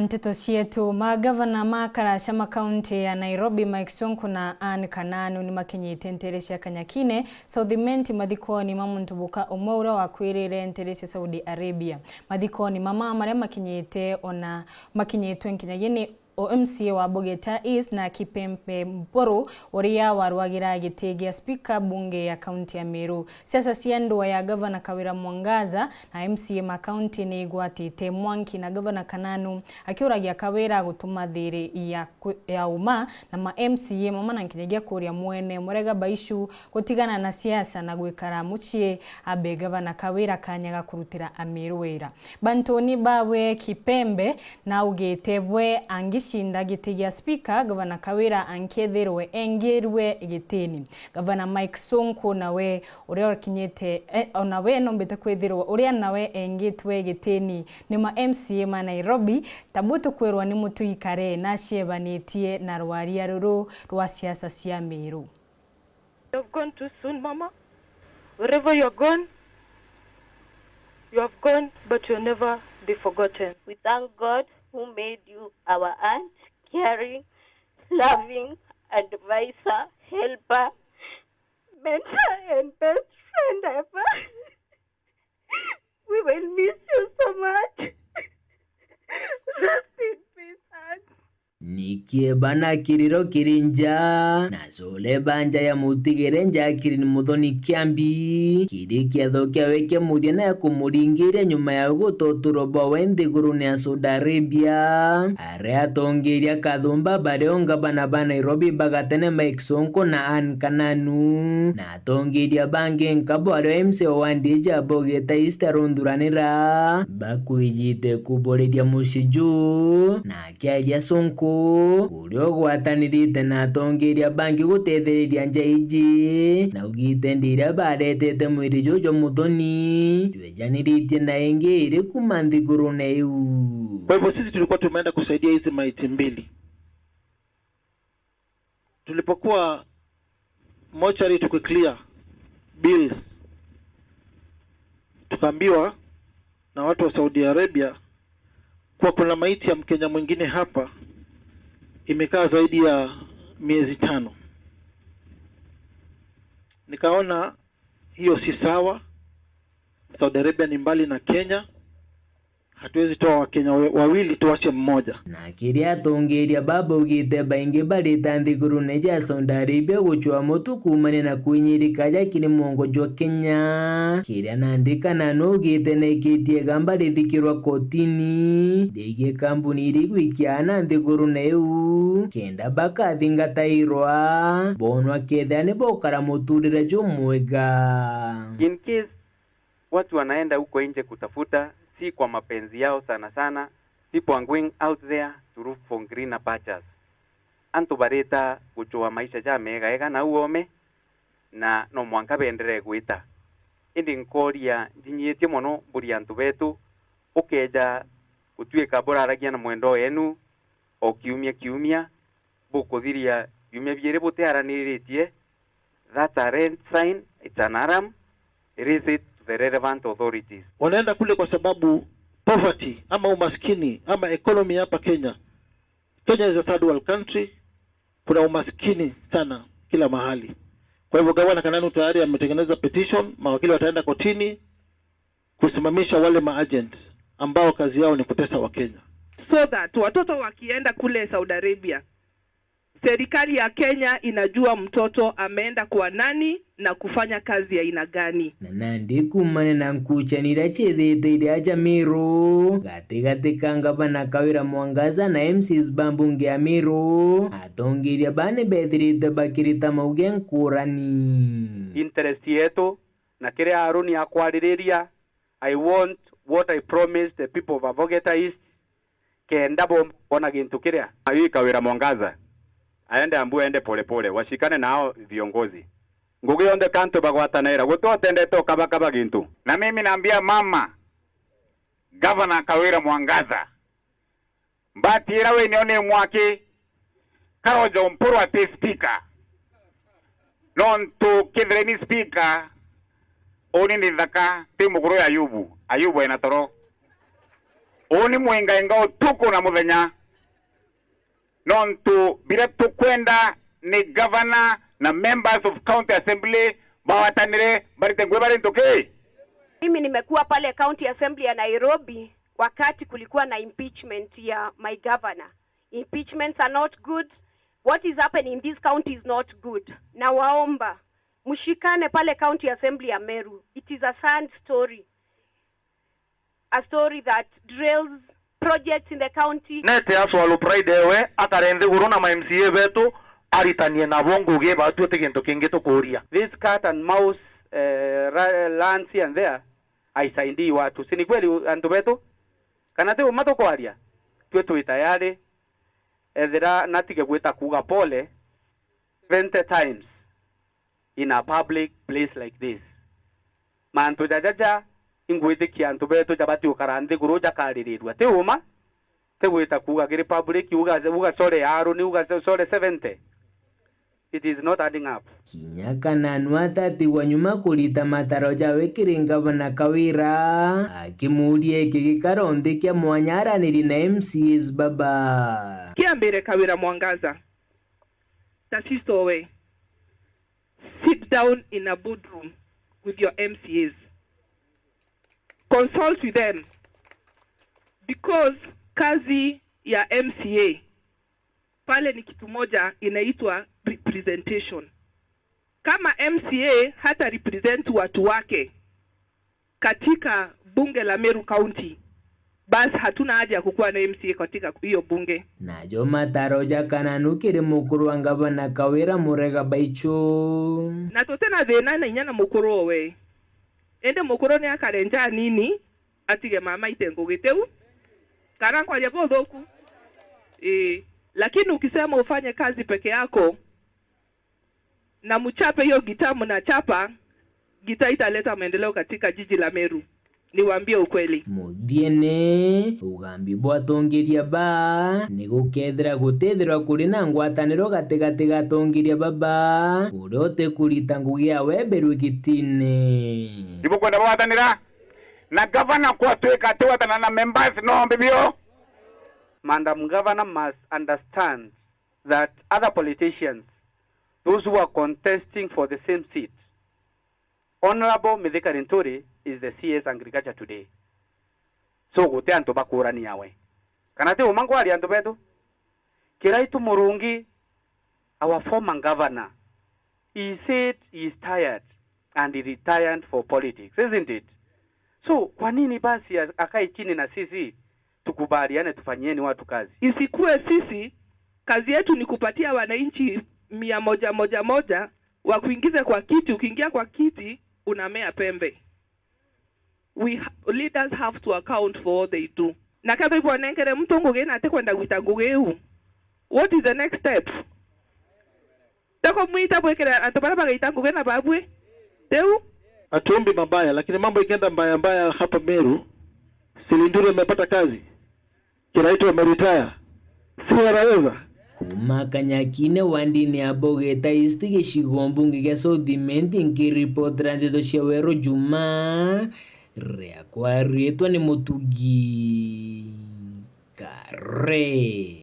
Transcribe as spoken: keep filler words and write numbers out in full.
Nteto cietu. Magavana ma karaca ma kaunti ya Nairobi, Mike Sonko na Anne Kananu, nimakinyite ntere cia Kanyakine, South Imenti, mathikoni ma muntu buka umwe uria wakwirire ntere cia Saudi Arabia. Mathikoni mama maria makinyite ona makinyitwe nkinyagia ni o M C A wa Bogeta East na Kipembe Mburu, uria warwagira giti gia spika bunge ya kaunti ya Meru. Siasa cia ndua ya Gavana Kawira Mwangaza na M C A ma kaunti ni igwatite mwanki, na Gavana Kananu akiuragia Kawira gutuma thiri ya kwi-, ya uma na ma M C A mama na nkinyagia kuria mwene Murega Baishu gutigana na siasa na gwikara mucii, ambe Gavana Kawira kanya ga kurutira Ameru wira. Bantuni bawe Kipembe naugite bwe angicinda giti gia spika, Gavana Kawira ankethirwe engirwe gitini. Gavana Mike Sonko nawe uria ukinyite, eh, onawe nombite kwithirwa uria nawe engitwe gitini ni ma M C A ma Nairobi, tabu tukwirwa ni mutu ikare na aciebanitie na rwaria ruru rwa siasa cia Meru. You have gone too soon, Mama. Wherever you are gone, you have gone, but you'll never be forgotten. We thank God who made you our aunt, caring, loving, advisor, helper, mentor, and best friend ever. We will miss you so much. Rest in peace, aunt. Nikieba na kiriro kiri nja, na sole ba nja ya mutigere nja kiri ni Muthoni Kiambi, kiri kiatho kiawe kia muthia na kumuringiria nyuma ya gutoturwa bwawe nthigurune ya Saudi Arabia. Aria atongeria kathumba bario ngavana ba Nairobi bagatene Mike Sonko na Anne Kananu, na atongeria bangi nkabo ario M C A wa wandi iji ya Bogeta East arunthuranira, bakwijite kuboreria mucii juu, na akiaria Sonko, uria ugwatanirite na atongeria bangi gutethereria nja iji, na ugite ndi iria baretete mwiri juu jwa Muthoni, jwejaniritie na ingi iri kuma nthigurune iu. Kwa hivyo sisi tulikuwa tumeenda kusaidia hizi maiti mbili. Tulipokuwa mortuary tukiclear bills, tukaambiwa na watu wa Saudi Arabia kuwa kuna maiti ya Mkenya mwingine hapa imekaa zaidi ya miezi tano. Nikaona hiyo si sawa. Saudi Arabia ni mbali na Kenya. Hatuwezi toa Wakenya wa-, wawili tuache mmoja. Na kiria atongeria baba baugite baingi barita nthigurune ja Saudi Arabia gucua mutu kuumania na kwinyirika ja kiri mwongo jwa Kenya. Kiria nandi Kananu augite na ikitie igamba rithikirwa kotini, rigie kambuni iri gwikia ana nthigurune iu, kenda bakathingatairwa, bonwa kethira ni bokara muturire jumwega. In case watu wanaenda huko nje kutafuta, si kwa mapenzi yao sana sana. People are going out there to look for greener pastures. Antu barita gucua maisha ja megaega na uome, na no mwanka benderee gwita. Indi nkoria njinyiitie mono mburi antu betu, ukeja gutuika buraragia na mwendwa wenu o kiumia kiumia, bukuthiria biumia biiri butiaraniritie, that's a red sign, it's an alarm, raise it to the relevant authorities. Wanaenda kule kwa sababu poverty ama umaskini ama economy hapa Kenya. Kenya is a third world country, kuna umaskini sana kila mahali. Kwa hivyo Gavana Kananu tayari ametengeneza petition, mawakili wataenda kotini kusimamisha wale maagents ambao kazi yao ni kutesa Wakenya. So that watoto wakienda kule Saudi Arabia, serikali ya Kenya inajua mtoto ameenda kwa nani na kufanya kazi ya aina gani. Na nandi kuumania na nkuchani iria ciithite iri aja Meru, gatigati ka Ngavana Kawira Mwangaza na M Cs ba mbunge ya Meru, atongeria baa ni bethirite bakirita mauge nkurani. Interest yetu na kiria Aruni akwaririria, I want what I promised the people of Abogeta East, kenda bomba kwona gintu kiria. Ayu Kawira Mwangaza, aende ambu aende polepole, washikane nao viongozi. Ngugi yonthe kantu bagwatanaira, guti utendete ukabakaba gintu. Na mimi naambia mama, Governor Kawira Mwangaza, mbati ira wi nio ni mwaki, Karonjo Mpuru ati speaker. Nontu kethira ni speaker, uni ni nthaka, ti mukuru ya Ayubu. Ayubu ena toro. Uuni mwingainga utuku na muthenya, nontu biria tukwenda ni governor na members of county assembly bawatanire, barite ngugi bari ntuki. Mimi nimekuwa pale county assembly ya Nairobi wakati kulikuwa na impeachment ya my governor. Impeachments are not good. What is happening in this county is not good. Nawaomba mshikane pale county assembly ya Meru. It is a sad story. A story that derails projects in the county. Nete a Swallow Pride ewe akare nthiguru na ma M C A betu aritanie nabo ngugi, batue ti gintu kingi tukuria. This cat and mouse, eh, ra-, runs here and there, aisaidii watu. Si ni kweli, antu betu? Kana ti uma tukwaria? Tue twi tayari, ethira natige gwita kuuga pole seventy times in a public place like this. Mantu jajaja, ingwitikia antu betu jabati gukara nthiguru jakaririrua. Ti uma? Ti gwita kuuga kiri public, uga, uga sorry Aroni, uga sorry seventy. It is not adding up. Kinya kana nu atatigwa nyuma kurita mataro jawe kiri ngavana Kawira, akimuuria iki gikaro nthi kia mwanya aranirie na M C As baba. Kiambire Kawira Mwangaza ta sister owe, sit down in a boardroom with your M C As. Consult with them. Because kazi ya M C A pale ni kitu moja inaitwa representation. Kama M C A hata represent watu wake katika bunge la Meru County, basi hatuna haja ya kukuwa na M C A katika hiyo bunge. Najo mataro ja kana nu kiri mukuru wa ngavana Kawira Murega Baichu. Na tutina thina na inya na mukuru owe. Indi mukuru ni akare nja nini, atige mama aite ngugi tiu. Kana nkwaria buthuku? Ii. Lakini ukisema ufanye kazi peke yako, na mchape hiyo gitaa mnachapa, gitaa italeta maendeleo katika jiji la Meru. Niwaambie ukweli. Muthiene, ugambi bwa atongeria baa ni gukethira gutithirwa kuri na ngwataniro gatigati ga atongeria baba, uria utikurita ngugi yawe mberwe gitine. Ibukwenda bwatanira na gavana kwatwika atiwatana na members no mbibio? Madam Governor must understand that other politicians, those who are contesting for the same seat, Honourable Mithika Linturi is the C S Agriculture today. So guti antu bakurania we. Kana ti uma nkwaria antu betu? Kiraitu Murungi, our former governor, he said he is tired and he retired for politics, isn't it? So kwa nini basi a-, akae chini na sisi tukubaliane tufanyieni watu kazi? Isikuwe sisi kazi yetu ni kupatia wananchi mia moja moja moja wakuingize kwa kiti, ukiingia kwa kiti unamea pembe. We ha-, leaders have to account for what they do. Na kethira ibwanengere muntu ngugi na atikwenda gwita ngugi iu, what is the next step? Teko mwita bwikire antu baria bagaita ngugi na babui? Riu? Hatuombi mabaya, lakini mambo ikienda mbaya mbaya hapa Meru, si Linturi amepata kazi? Kiraitu ameretire. Si anaweza? Kuma Kanyakine wandini ya Bogeta East gicigo mbunge gia South Imenti, nkiripotera ndeto cia Weru Juma, riakwa riitwa ni Mutugi Kare.